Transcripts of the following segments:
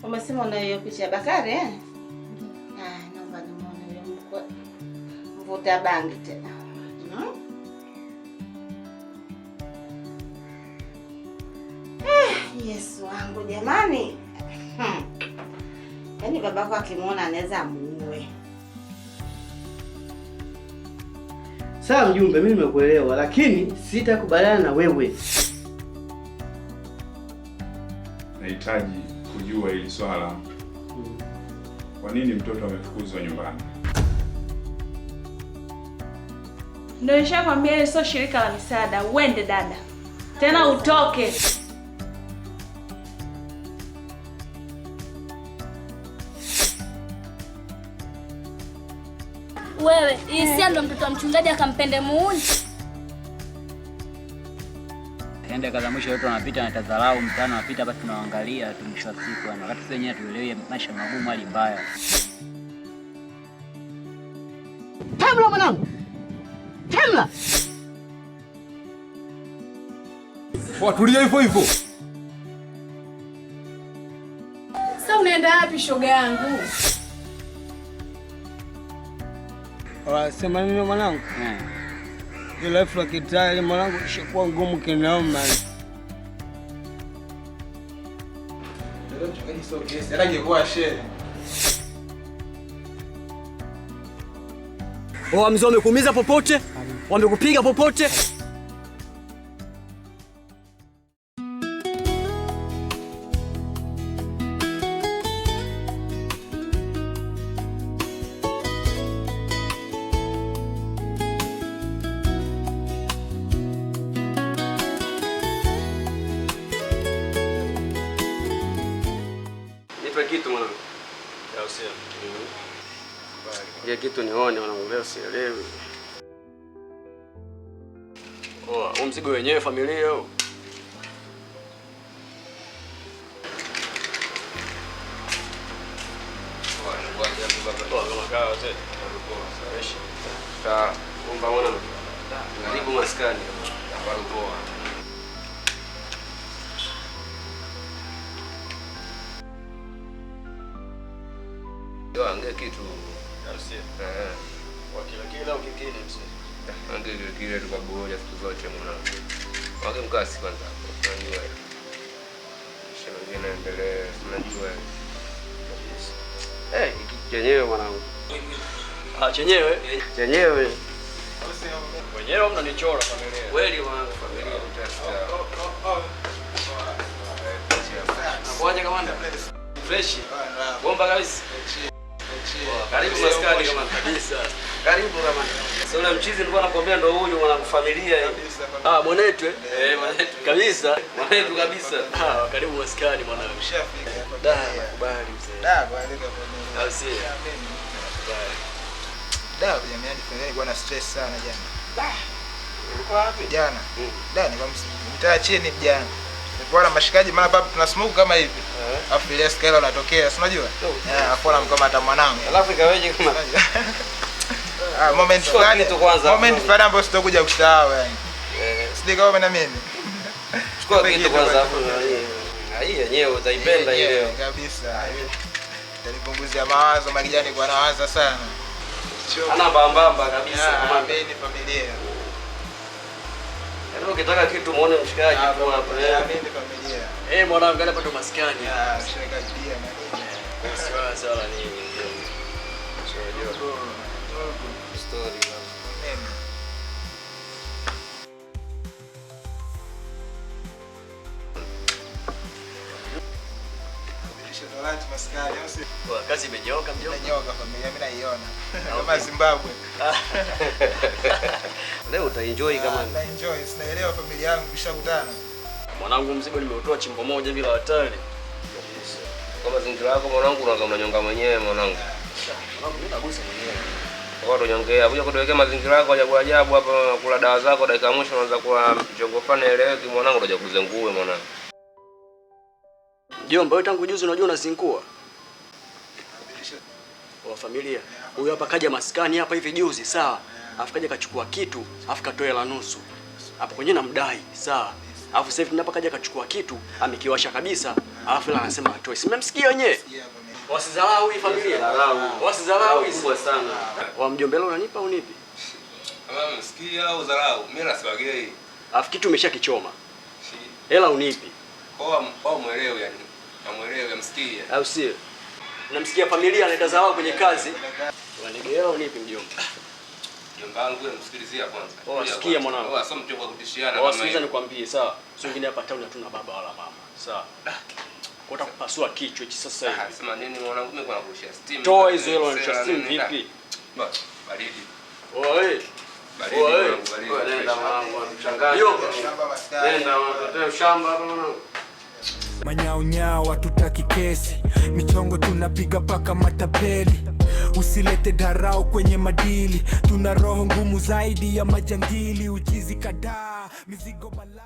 Umesema una hiyo picha ya Bakari eh? Ah, naomba nimuone yule mvuta bangi tena. Eh, Yesu wangu jamani. Yaani babako akimwona anaweza amuue. Sawa mjumbe, mimi nimekuelewa, lakini sitakubaliana na wewe. Nahitaji kujua hili swala. Kwa nini mtoto amefukuzwa nyumbani? Ndio nishakwambia ile sio shirika la misaada. Uende dada. Tena utoke. Wewe, Isia ndo mtoto wa mchungaji akampende muuni. Yaani dakika za mwisho watu wanapita na tadharau mtaani wanapita hapa tunaangalia tu mwisho wa siku yani wakati sisi wenyewe tuelewe maisha magumu hali mbaya. Tamla mwanangu. Tamla. Watulia hivyo hivyo. Sasa unaenda wapi shoga yangu? Wasema nini mwanangu? Ile life la kitaa ile mwanangu ishakuwa ngumu kinaoma. Mzee wamekuumiza popote? Wamekupiga popote? Nipe kitu mwanangu. Au sio? Ile kitu nione mwanangu, leo sielewi. Poa, huu mzigo wenyewe familia huu. Poa, kama kawa wazee. Fresh. Sawa. Umba mwanangu. Karibu maskani. Habari poa. Yo, ange kitu. Au sio? Eh. Kwa kila kila au kingine mzee. Ange kile kile tu kaboja siku zote mwanangu. Wange mkasi kwanza. Unajua. Kisha mengine endelee, unajua. Eh, hiki chenyewe mwanangu. Ah, chenyewe? Chenyewe. Wenyewe mnanichora familia. Kweli mwanangu, familia utasikia. Nakuaje kamanda? Fresh. Bomba kabisa. Karibu maskani kamanda. Kabisa. Karibu kamanda. Sasa ule mchizi nilikuwa nakwambia ndo huyu mwanangu familia hii. Ah, mwanetu eh? Eh, mwanetu. Kabisa. Mwanetu kabisa. Ah, karibu maskani mwanangu. Ushafika. Da, nakubali mzee. Da, kwa leo kwa Au sio? Nakubali. Da, jamani, familia nilikuwa na stress sana jana. Da. Ulikuwa wapi? Jana. Da, nilikuwa mtaa chini jana. Nilikuwa na mashikaji mara papo tuna smoke kama hivi. Alafu ile Skyla unatokea, si unajua? Eh, afu anamkama hata mwanangu. Alafu ikaweje kama? Ah, moment Chukua fulani. kitu kwanza. Moment fulani ambayo sitakuja kusahau yani. Sijui kama na mimi. Chukua kitu kwanza afu hii yenyewe utaipenda hii leo. Kabisa. Itanipunguzia mawazo, marijani kwa nawaza sana. Ana bambamba kabisa kamanda. Amini familia. Yaani ukitaka kitu muone mshikaji tu hapa. Amini familia. Eh, mwanangu hapa ndo maskani. Ah, mshikaji pia na nini. Siwala wala nini. Sio. Story baba. Nini? Kwa kazi imenyoka mjomba. Imenyoka familia, mimi naiona. Kama Zimbabwe. Leo utaenjoy kama Na enjoy, sinaelewa familia yangu kishakutana. Mwanangu mzigo nimeutoa chimbo moja bila hatari. Kwa mazingira yako mwanangu unaanza unanyonga mwenyewe mwanangu. Mwanangu mimi nagusa mwenyewe. Kwa tunyongea, kuja kutuwekea mazingira yako ajabu ajabu hapa kula dawa zako dakika mwisho unaanza kula mchongo fulani eleweki mwanangu utakuja kuzengue mwanangu. Mjomba wewe tangu juzi unajua unazingua. Wa familia. Huyu hapa kaja maskani hapa hivi juzi, sawa? Afu kaja kachukua kitu, afu katoa hela nusu. Hapo kwenye namdai, sawa? Alafu sasa hivi tunapakaja kachukua kitu, amekiwasha kabisa, alafu ila anasema atoe. Si mmemsikia wenyewe? Wasidharau hii familia. Wasidharau hii kubwa sana. Wa mjomba leo unanipa unipi? Kama msikia au dharau, mimi nasiwagei. Alafu kitu umeshakichoma. Hela unipi? Kwa muelewe yani. Namuelewe msikie. Au sio? Namsikia familia analeta dharau kwenye kazi. Unanigeela unipi mjomba? Mjomba wangu wewe msikilizia kwanza. Oh, sikia mwanangu. Oh, sio mtu wa kutishiana. Oh, sikiliza nikwambie, sawa. Sio wengine hapa town hatuna baba wala mama. Sawa. Kwa utakupasua kichwa hichi sasa hivi. Sema nini mwanangu, mimi kuna kushia steam. Toa hizo hela unashia steam vipi? Basi, baridi. Oh, eh. Baridi mwanangu, baridi. Nenda mwanangu, mchanganye. Nenda mwanangu, shamba hapa mwanangu. Manyaunyao hatutaki kesi, michongo tunapiga paka matapeli. Usilete dharau kwenye madili, tuna roho ngumu zaidi ya majangili. Uchizi kadaa, mizigo balaa.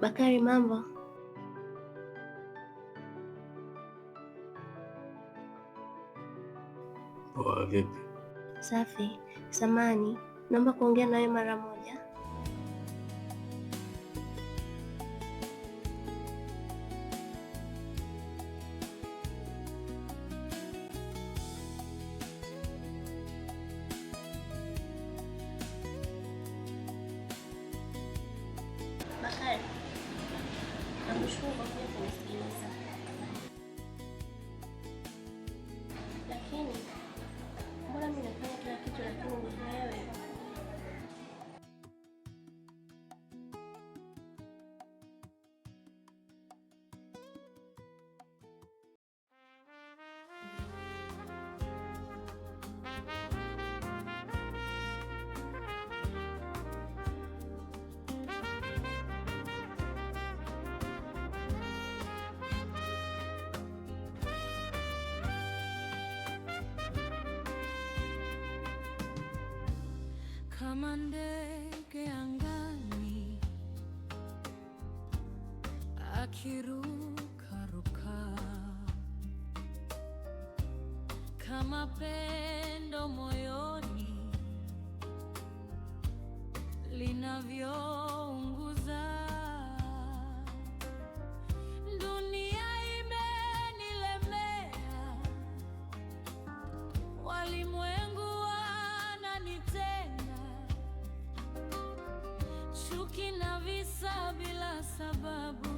Bakari, mambo? Poa, vipi? Safi. Samani, naomba kuongea nawe mara moja. Bakari, nakushukuru kwa kuja kunisikiliza, lakini mbona mimi nafanya kila kitu lakini unielewi? Kama ndege angani akiruka ruka, kama pendo moyoni linavyounguza. Dunia imenilemea, walimwengu wananitenga, chuki na visa bila sababu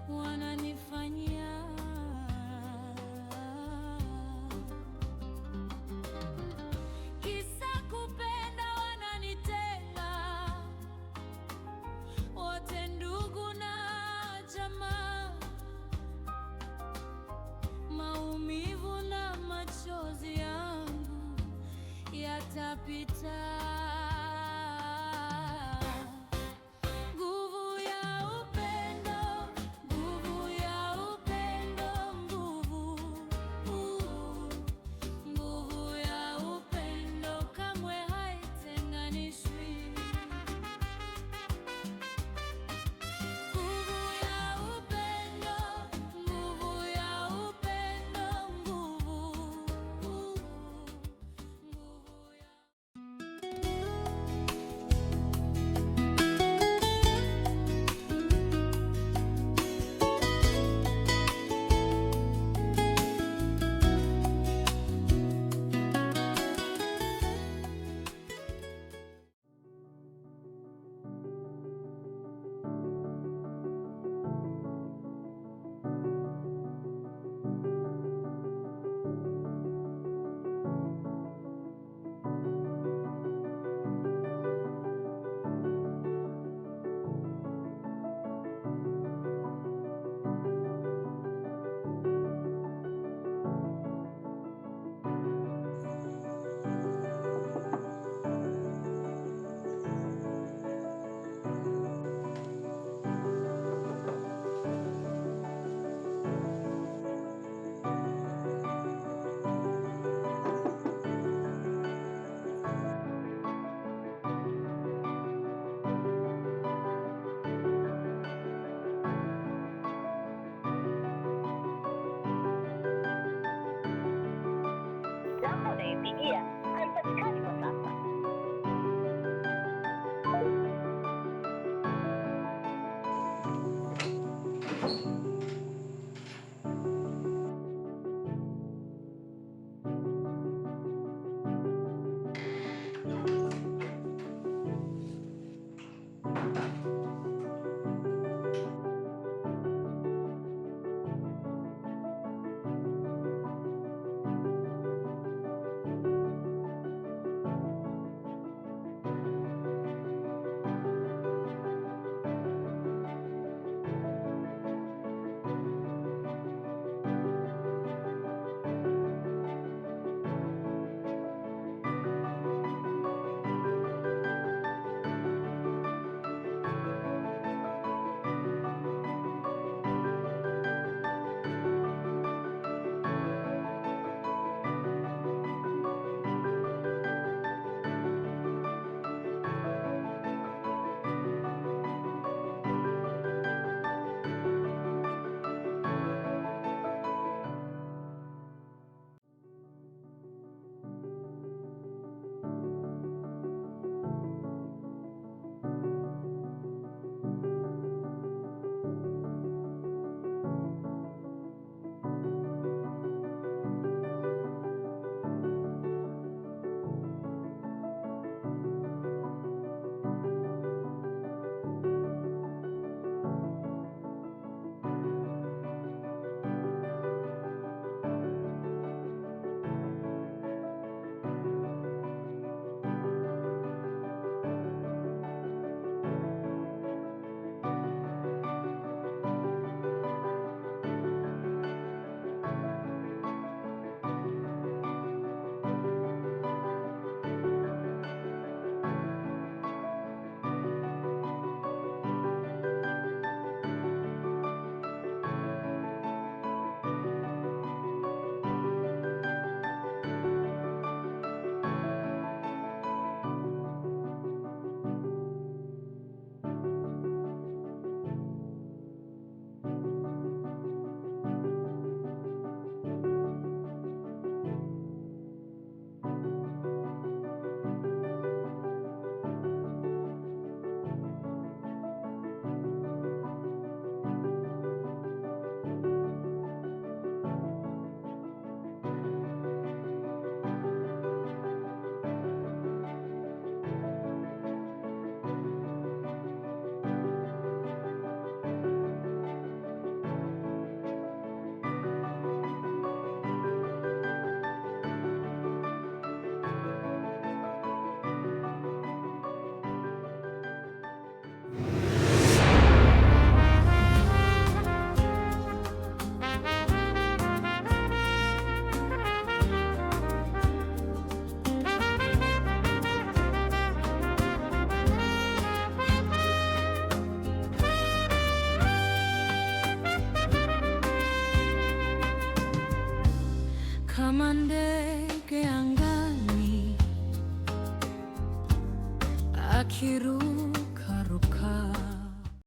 wananifanyia. Yatapita. Nguvu ya upendo, nguvu ya upendo, nguvu, nguvu ya upendo kamwe haitenganishwi. Nguvu ya upendo, nguvu ya upendo, nguvu, nguvu ya Kama ndege angani akiruka.